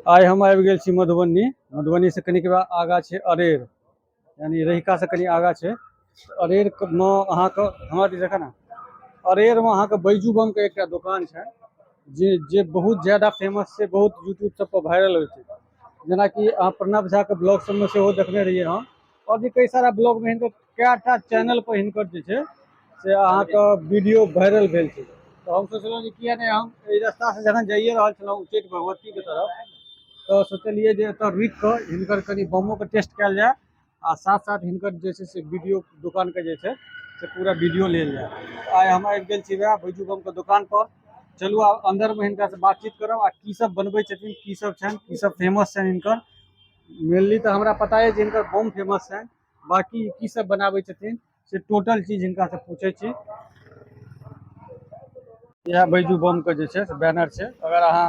आइ हम आबि गेल छी मधुबनी। मधुबनीसँ कनिक आगाँ छै अरेर, यानी रहिकासँ कनि आगाँ छै अरेरमे। अहाँके हमरा दिस देखा ने, अरेरमे अहाँके बैजू बमके एकटा दोकान छै जे जे बहुत ज्यादा फेमस छै, बहुत यूट्यूब सब पर वायरल होइ छै। जेनाकि अहाँ प्रणव झाके ब्लॉग सबमे सेहो देखने रहियै हम, आओर भी कई सारा ब्लॉगमे हिनकर कएटा चैनल पर हिनकर जे छै से अहाँके वीडियो वायरल भेल छै। तऽ हम सोचलहुँ जे किए नहि, हम एहि रास्तासँ जखन जाइए रहल छलहुँ उच्चैठ भगवतीके तरफ, तऽ सोचलियै जे एतऽ रुकि कऽ हिनकर कनि बमोके टेस्ट कयल जाय आ साथ साथ हिनकर जे छै से वीडियो दोकानके जे छै से पूरा वीडियो लेल जाय। आइ हम आबि गेल छी वएह बैजू बमके दोकान पर। चलू, आब अन्दरमे हिनकासँ बातचीत करब आ की सब बनबै छथिन, की सब छनि, की सब फेमस छनि हिनकर। मेनली तऽ हमरा पता अछि जे हिनकर बम फेमस छनि, बाकी की सब बनाबै छथिन से टोटल चीज हिनकासँ पूछै छी। इएह बैजू बमके जे छै से बैनर छै। अगर अहाँ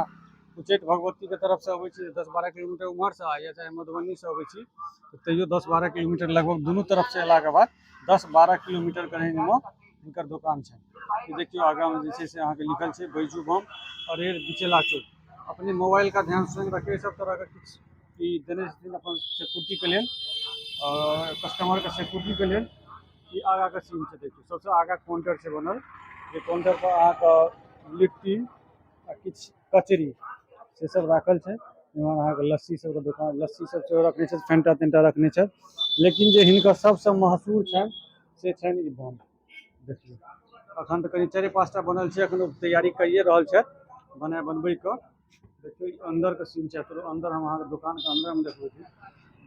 उच्चैठ भगवतीके तरफसँ अबै छी तऽ 10-12 किलोमीटर उम्हरसँ आ या चाहे मधुबनीसँ अबै छी तऽ तैयो 10-12 किलोमीटर लगभग, दुनू तरफसँ अयलाके बाद 10-12 किलोमीटरके रेंजमे हिनकर दोकान छै। ई देखियौ, आगाँमे जे छै से अहाँके लिखल छै बैजू बम, अरेर बिचेला चौक। अपने मोबाइल का ध्यान स्वयं रखिए, सब तरहके किछु ई देने छथिन अपन सिक्योरिटीके लेल, कस्टमरके सिक्योरिटीके लेल। ई आगाँके सीन छै। देखियौ, सबसँ आगाँ काउंटर छै बनल, जे काउंटर पर अहाँके लिट्टी आ किछु कचरी से सब राखल छै। एम्हर अहाँके लस्सी सबके दोकान, लस्सी सब सेहो रखने छै, फेंटा तेंटा रखने छै। लेकिन जे हिनकर सबसँ मशहूर छनि से छनि ई बम। देखियौ, अखन तऽ कनि 4-5 टा बनल छै, अखन ओ तैयारी करिए रहल छथि बनबैके। देखियौ, ई अन्दरके सीन छै। चलू अन्दर, हम अहाँके दोकानके अन्दरमे देखबै छी।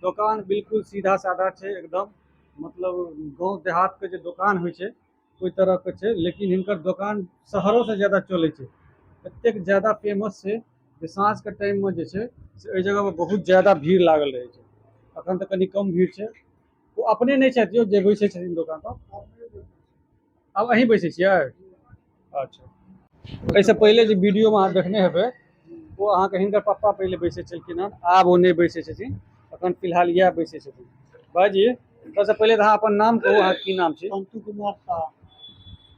दोकान बिल्कुल सीधा सादा छै एकदम, मतलब गाँव देहातके जे दोकान होइ छै ओहि तरहके छै। लेकिन हिनकर दोकान शहरोसँ ज्यादा चलै छै। एतेक ज्यादा फेमस छै जे साँझके टाइममे जे छै से एहि जगहपर बहुत ज्यादा भीड़ लागल रहै छै। अखन तऽ कनि कम भीड़ छै। ओ अपने नहि छथि यौ जे बैसै छथिन दोकानपर? आब अहीं बैसै छियै? अच्छा, एहिसँ पहिले जे वीडियोमे अहाँ देखने हेबै, ओ अहाँके हिनकर पप्पा पहिले बैसै छलखिन हन। आब ओ नहि बैसै छथिन, अखन फिलहाल इएह बैसै छथिन। भाइजी, सबसँ पहिले तऽ अहाँ अपन नाम कहू, अहाँके की नाम छी? संतु कुमार साह,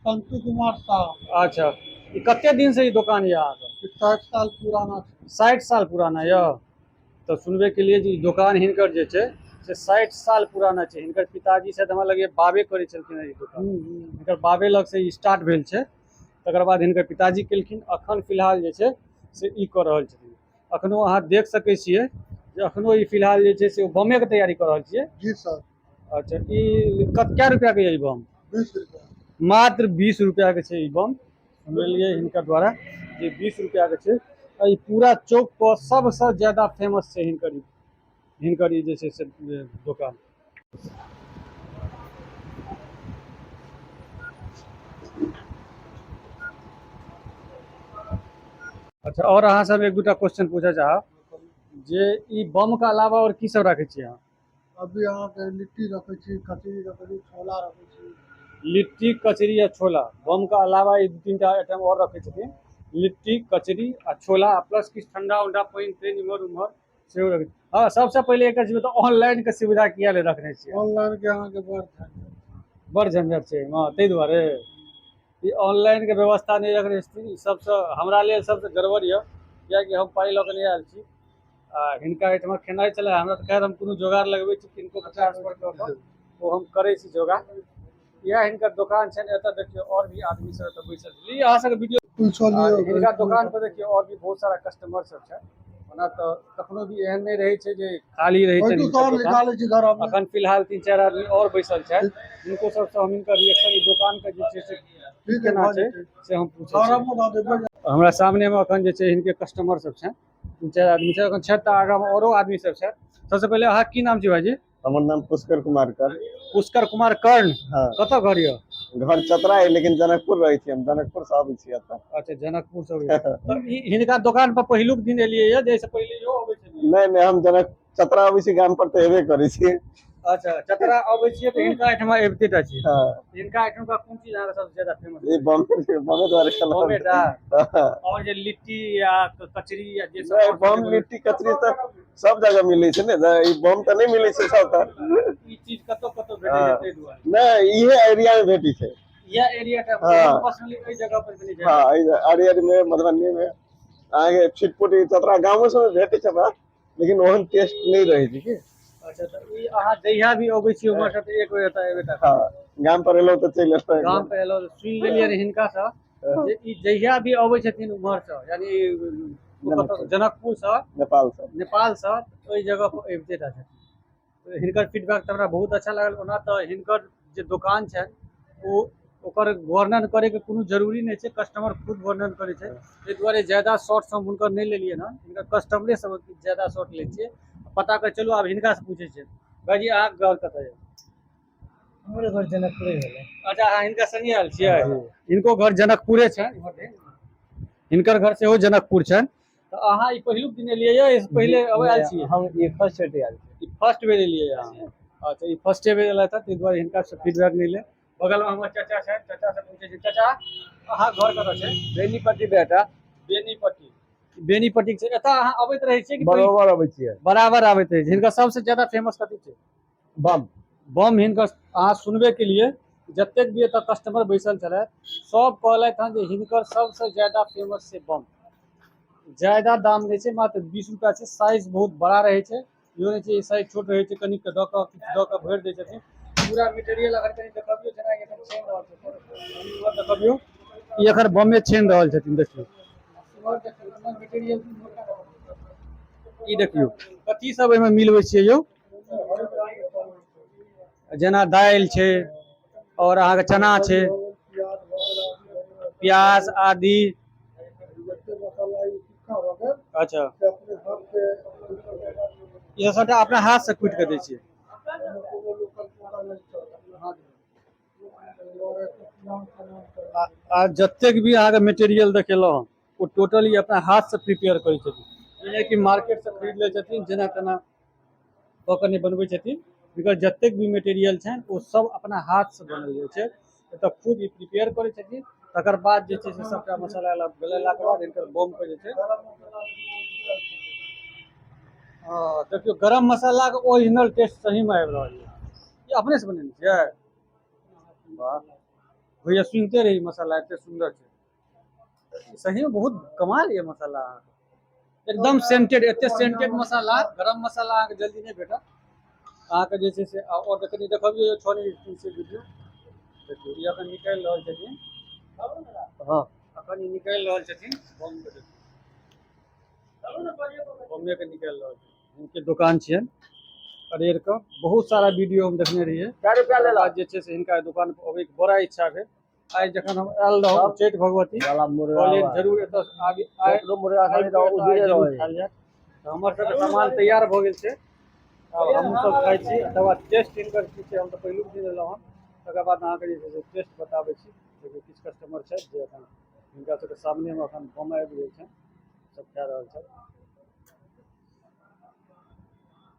संतु कुमार साह। अच्छा, ई कते दिनसँ ई दोकान यऽ अहाँके? 60 साल पुराना छै। 60 साल पुराना यऽ। तऽ सुनबे के लिए जे ई दोकान हिनकर जे छै से 60 साल पुराना छै। हिनकर पिताजी शायद हमरा लगैए बाबे करै छलखिन हँ ई दोकान। हिनकर बाबे लगसँ ई स्टार्ट भेल छै, तकर बाद हिनकर पिताजी केलखिन, अखन फिलहाल जे छै से ई कऽ रहल छथिन। अखनो अहाँ देख सकै छियै जे अखनो ई फिलहाल जे छै से ओ बमेके तैयारी कऽ रहल छियै। जी सर। अच्छा, ई कै रुपैआके यऽ ई बम? 20 रुपया। मात्र 20 रुपैआके छै ई बम। सुनलियै हिनकर द्वारा जे 20 रुपैआके छै आ ई पूरा चौक पर सबसँ ज्यादा फेमस छै हिनकर ई जे छै से दोकान। अच्छा, आओर अहाँ सब एक दूटा क्वेश्चन पूछऽ चाहब जे ई बम के अलावा आओर की सब राखै छियै अहाँ? अभी अहाँके लिट्टी रखै छी, कचरी रखै छी, छोला रखै छी। लिट्टी, कचरी आ छोला। बम के अलावा ई दू तीन टा आइटम आओर रखै छथिन, लिट्टी, कचरी आ छोला, आ प्लस किछु ठंडा उंडा, पानि तानि इम्हर उम्हर सेहो रखै। हँ, सबसँ पहिले एकटा चीज बताउ, ऑनलाइन के सुविधा किया नहि रखने छियै? ऑनलाइन के अहाँके बड़ झंझट। बड़ झंझट छै एहिमे, ताहि दुआरे ई ऑनलाइन के व्यवस्था नहि रखने छथिन। ई सबसँ हमरा लेल सबसँ गड़बड़ यऽ, कियाकि हम पाइ लऽ कऽ नहि आयल छी आ हिनका एहिठमा खेनाइ छलै हमरा। तऽ खैर, हम कोनो जोगाड़ लगबै छी किनको ट्रांसफर कऽ कऽ, ओ हम करै छी जोगाड़। इएह हिनकर दोकान छनि। एतऽ देखियौ, आओर भी आदमी सब एतऽ बैसल छै। ई अहाँ सबके वीडियो पूछो लियौ। हिनका दोकान पर देखियौ, आओर भी बहुत सारा कस्टमर सब छै। ओना तऽ कखनो भी एहन नहि रहै छै जे खाली रहै छै बैठू हिनकर सर। दोकान। निकालै छी घर हम। अखन फिलहाल तीन चारि आदमी आओर बैसल छथि। हिनको सबसँ हम हिनकर रिएक्शन, ई दोकान के जे छै से ठीक है। केना भऽ छै जेतै। से हम पूछै छी। घर हम दऽ देबै। हमरा सामने मे अखन जे छै हिनके कस्टमर सब छै, तीन चारि आदमी छै अखन छथि, तऽ आगाँ मे औरो आदमी सब छै। सबसँ पहिले अहाँ की नाम छी भाईजी? हमर नाम पुष्कर कुमार कर्ण। पुष्कर कुमार कर्ण। हाँ। कतऽ घर यऽ? घर चतरा है, लेकिन जनकपुर रहै छी हम, जनकपुर से आबै छी एतऽ। अच्छा, जनकपुर से अबै छी। तऽ ई हिनका दोकान पर पहिलुक दिन एलियै यऽ, जैसे पहिले इहो अबै छलियै? नहि नहि, हम जनक चतरा आबै छी, गाम पर तऽ एबे करै छी। अच्छा, चतरा अबै छियै तऽ हिनका एहिठमा अबिते टा छियै? हाँ। हिनका एहिठुमका कोन चीज अहाँके सबसँ ज्यादा फेमस? ई बम, बमे दुआरे खेलहुँ। बमे टा? हाँ। और जे लिट्टी या कचरी या जे सब नहि, और बम सब लिट्टी कचरी तऽ सब जगह मिलै छै ने, ई बम तऽ नहि मिलै छै सब तऽ। ई चीज कतौ कतौ भेटै छै ताहि दुआरे। नहि, इहे एरिया मे भेटै छै। इएह एरिया टा? हाँ। पर्सनली एहि जगह पर कनि हाँ, एहि अरियर मे, मधुबनी मे अहाँके छिटपुट ई चतरा गामो सबमे भेटै छै हमरा, लेकिन ओहन टेस्ट नहि रहै छै की। अच्छा, तऽ ई अहाँ जहिया भी अबै छी उम्हर से तऽ एक बेर एतऽ एबे टा? हँ, गाम पर एलहुँ तऽ चलि एलहुँ। गाम पे एलहुँ तऽ सुनि लेलियै रे हिनका सँ जे ई जहिया भी अबै छथिन उम्हर सँ, यानी जनकपुर सँ, नेपाल सँ, नेपाल सँ, ओहि जगह पर अबिते टा छथिन। तऽ हिनकर फीडबैक तऽ हमरा बहुत अच्छा लागल। ओना तऽ हिनकर जे दोकान छनि ओ ओकर वर्णन करैके कोनो जरूरी नहि छै, कस्टमर खुद वर्णन करै छै। ताहि दुआरे ज्यादा शॉर्ट्स हम हुनकर नहि लेलियै हन, हिनकर कस्टमरे सब ज्यादा शॉर्ट लै छियै। पता कर चलू, आब हिनकासँ पूछै छियै। भाईजी, अहाँके घर कतऽ यऽ? हमरे घर जनकपुरे भेलै। अच्छा, अहाँ हिनका संगे आयल छियै? हिनको घर जनकपुरे छनि, हिनकर घर सेहो जनकपुर छनि। तऽ अहाँ ई पहिलुक दिन एलियै या एहिसँ पहिले अबै आयल छियै? हम ई फर्स्ट बेर आयल छी। ई फर्स्ट बेर एलियै अहाँ? अच्छा, ई फर्स्टे बेर एलथि हँ, ताहि दुआरे हिनका से फीडबैक नहि ले। बगलमे हमर चाचा छथि, चाचा से पूछै छी। चाचा, अहाँ घर कतऽ छै? बेनीपट्टी बेटा। बेनीपट्टी, बेनीपट्टी छै। एतऽ अहाँ अबैत रहै छियै कि? बरोबर अबै छियै। बराबर आबैत रहै छै। हिनकर सबसे ज्यादा फेमस कथी छै? बम। बम। हिनकर अहाँ सुनबे के लिए, जतेक भी एतऽ कस्टमर बैसल छलथि सब कहलथि हन जे हिनकर सबसे ज्यादा फेमस छै बम। ज्यादा दाम नहि छै, मात्र 20 रुपआ छै। साइज बहुत बड़ा रहै छै, इहो नहि छै साइज छोट रहै छै, कनिक दऽ कऽ किछु दऽ कऽ भरि दै छथिन पूरा मटेरियल। अगर कनि देखबियौ, जेना एखन छानि रहल छै, देखबियौ, ई एखन बमे छानि रहल छथिन। देखियौ मटेरियल, ई देखियौ कथी सब एहिमे मिलबै छियै यौ? जेना दालि छै आओर अहाँके चना छै, प्याज आदि। अच्छा, ई सबटा अपना हाथ से कुटि कऽ दै छियै? आ जतेक भी अहाँके मटेरियल देखेलहुँ हँ ओ टोटली अपना हाथ से प्रिपेयर करै छथिन। ई नहि कि मार्केट से खरीद लै छथिन, जेना तेना कऽ कऽ नहि बनबै छथिन। Because जतेक भी मटेरियल छनि ओ सब अपना हाथ से बनल जाइ छै। एतऽ खुद ई प्रिपेयर करै छथिन, तकर बाद जे छै से सबटा मसाला गलेलाके बाद हिनकर बमके जे छै। हँ, देखियौ, गरम मसालाके ओरिजिनल टेस्ट सहीमे आबि रहल यऽ। ई अपने से बनेने छियै? वाह भैया, सुनिते रही मसाला एते सुन्दर छै, सहीमे बहुत कमाल यऽ मसाला अहाँके, एकदम सेंटेड। एते सेंटेड मसाला, गरम मसाला अहाँके जल्दी नहि भेटत। अहाँके जे छै से आओर कनि देखबियौ छो से वीडियो। देखियौ, ई एखन निकालि रहल छथिन। हँ, एखन ई निकालि रहल छथिन बमके। देखियौ, बम्बे के निकालि रहल छथिन। हिनके दोकान छियनि अरेरके। बहुत सारा वीडियो हम देखने रहियै। कै रुपया तकर लेलक? बाद जे छै से हिनका दोकान पर अबैके बड़ा इच्छा भेल। आइ जखन हम आयल रहौं उच्चैठ भगवती, वाला मुर्गा कहलियै जरूर एतऽ आबि आइ ककरो मुर्गा आबि खाली कऽ तऽ एतऽ आइ उजरे जरूर रहै। खायल जायत। तऽ हमर सबके सामान तैयार भऽ गेल छै, आब हमहूँ सब खाइ छी। तकर बाद टेस्ट हिनकर की छै, हम तऽ पहिलुक दिन एलहुँ हँ, तकर बाद अहाँके जे छै से टेस्ट बताबै छी। देखियौ, किछु कस्टमर छथि जे एखन हिनका सबके सामनेमे एखन बम आबि गेल छनि, सब खा रहल छथि।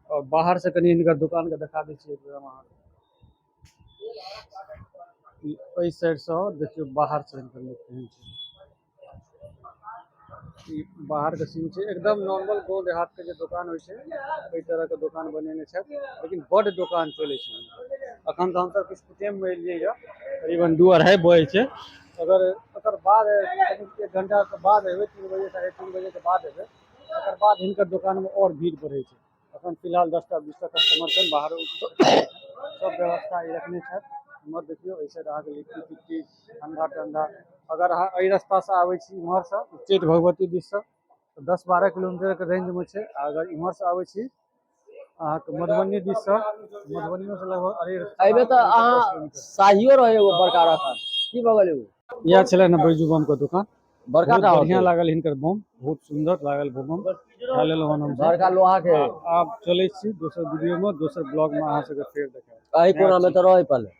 आओर बाहर से कनि हिनकर दोकानके देखा दै छी एक बेर हम अहाँके। ई एहि साइडसँ देखियौ, बाहर से हिनकर लुक केहन छै। ई बाहर के सीन छै। एकदम नॉर्मल गाँव देहात के जे दोकान होइ छै ओहि तरह के दोकान बनेने छथि, लेकिन बड दोकान चलै छै हिनकर। अखन तऽ हमसब किछु टाइम मे एलियै यऽ, करीबन 2-2:30 बजै छै। अगर एकर बाद कनि एक घंटा के बाद एबै, 3 बजे, 3:30 बजे के बाद एबै, तकर बाद हिनकर दोकान मे आओर भीड़ बढ़ै छै। अखन फिलहाल 10टा 20टा कस्टमर छनि। बाहरो सब व्यवस्था ई रखने छथि। इम्हर देखियौ, एहि साइड अहाँके लिट्टी तिट्टी, ठंडा ठंडा। अगर अहाँ एहि रास्ता से आबै छी इम्हर से उच्चैठ भगवती दिस से तऽ 10-12 किलोमीटर के रेंज मे छै। आ अगर इम्हर से आबै छी अहाँके मधुबनी दिस से, मधुबनियो से लगभग अरे एहिमे तऽ अहाँ शाहियो रहे एगो बड़का रखल की भऽ गेल एगो। इएह छलै ने बैजू बम के दुकान। बड़का बहुत टा बढ़िया होतै। लागल हिनकर बम, बहुत सुन्दर लागल बम, खा लेलहुँ हन हमसब। बड़का लोहा के। आब चलै छी, दोसर वीडियो मे, दोसर ब्लॉग मे अहाँ सबके फेर देखायब। एहि कोना मे तऽ रहे पहले।